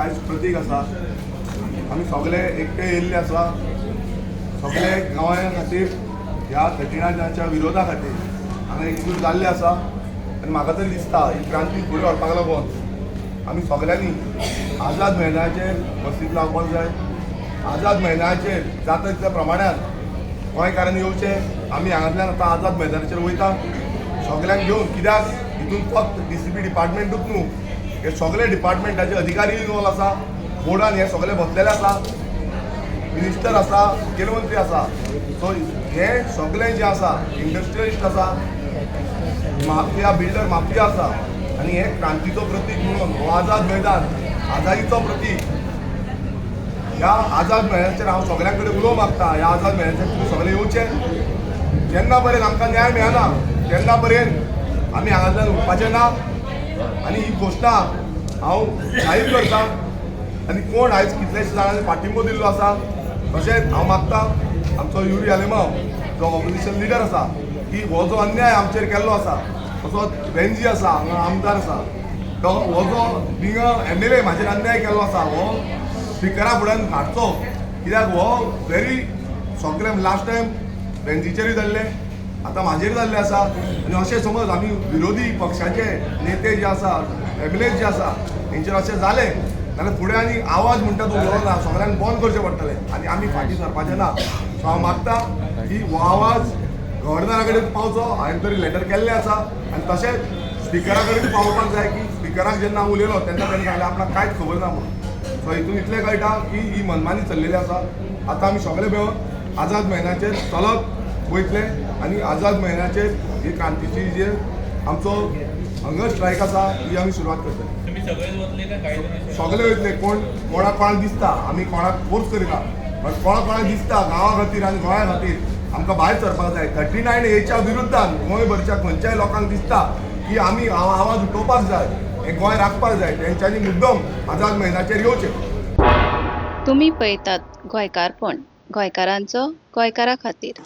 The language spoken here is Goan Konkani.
आयज प्रतीक आसा. आमी सगळे एकटे येयल्ले आसा, सगळे गोंया खातीर, ह्या 39 नाच्या विरोधा खातीर हांगा एकजूट जाल्ले आसा. आनी म्हाका तरी दिसता, ही क्रांती फुडें व्हरपाक लागून आमी सगळ्यांनी आझाद मैदानाचेर बसीक लावपाक जाय. आझाद मैदानाचेर जाता तितल्या प्रमाणान गोंयकारांनी येवचें. आमी हांगांतल्यान आतां आझाद मैदानाचेर वयता सगळ्यांक घेवन, कित्याक हितून फक्त डीसीपी डिपार्टमेंटूच न्हू, हे सगळे डिपार्टमेंटाचे अधिकारी इनवॉल्व आसा. बोर्डान हे सगळे बसलेले आसा, मिनिस्टर आसा, मुखेलमंत्री आसा. सो हे सगळे जे आसा, इंडस्ट्रियलिस्ट आसा, माफिया, बिल्डर माफिया आसा. आनी हे क्रांतीचो प्रतीक म्हणून हो आझाद मैदान आझादीचो प्रतीक. ह्या आझाद मैदानाचेर हांव सगळ्यां कडेन उलो मागता, ह्या आझाद मैदानाचेर तुमी सगळे येवचे. जेन्ना पर्यंत आमकां न्याय मेळना, तेन्ना पर्यंत आमी हांगांतल्यान उठपाचें ना. आनी ही घोशणा हांव जाहीर करता. आनी कोण आयज कितल्याशे जाणांनी पाठिंबो दिल्लो आसा, तशेंच हांव मागता, आमचो युरी आलेमाव जो ऑपोजिशन लिडर आसा, की हो जो अन्याय आमचेर केल्लो आसा, तसोच वेन्जी आसा, हांगा आमदार आसा, तो हो जो बिंग एमएलए म्हाजेर अन्याय केल्लो आसा, हो स्पिकरा फुड्यान हाडचो, कित्याक हो व्हेरी सगळे लास्ट टायम वेन्जीचेरूय जाल्ले, आतां म्हाजेर जाल्ले आसा. आनी अशें समज आमी विरोधी पक्षाचे नेते जे आसा, एमएलए जे आसा, तेंचेर अशें जालें जाल्यार फुडें आनी आवाज म्हणटा तो उलोवं ना, सगळ्यांक बंद करचें पडटलें आनी आमी फाटीं सरपाचें ना. सो हांव मागता की हो आवाज गव्हर्नरा कडेन पावचो. हांवें तरी लेटर केल्लें आसा. आनी तशेंच स्पिकरा कडेन पावोवपाक जाय, की स्पिकराक जेन्ना हांव उलयलो तेन्ना ताणें सांगलें आपणाक कांयच खबर ना म्हणून. सो हितून इतलें कळटा की ही मनमानी चल्लेली आसा. आतां आमी सगळे मेळून आझाद मैदानाचेर चलत वयतले आनी आझाद मैदानाचेर ही क्रांतीची जे आमचो हंगर स्ट्रायक आसा, ही आमी सुरवात करतले. तुम्ही सगळेच वतले काय काही जण असे? सगळे वयतले. कोण कोणाक कोणाक दिसता, आमी कोणाक फोर्स करिना, बट कोणाक कोणाक दिसता गांवा खातीर आनी गोंया खातीर आमकां भायर सरपाक जाय, 39 एच्या विरुद्धान गोंयभरच्या खंयच्याय लोकांक दिसता की आमी आवाज उठोवपाक जाय, हें गोंय राखपाक जाय, तेंच्यांनी मुद्दम आझाद मैदानाचेर येवचें. तुमी पळयतात गोंयकारपण, गोंयकारांचो गोंयकारा खातीर.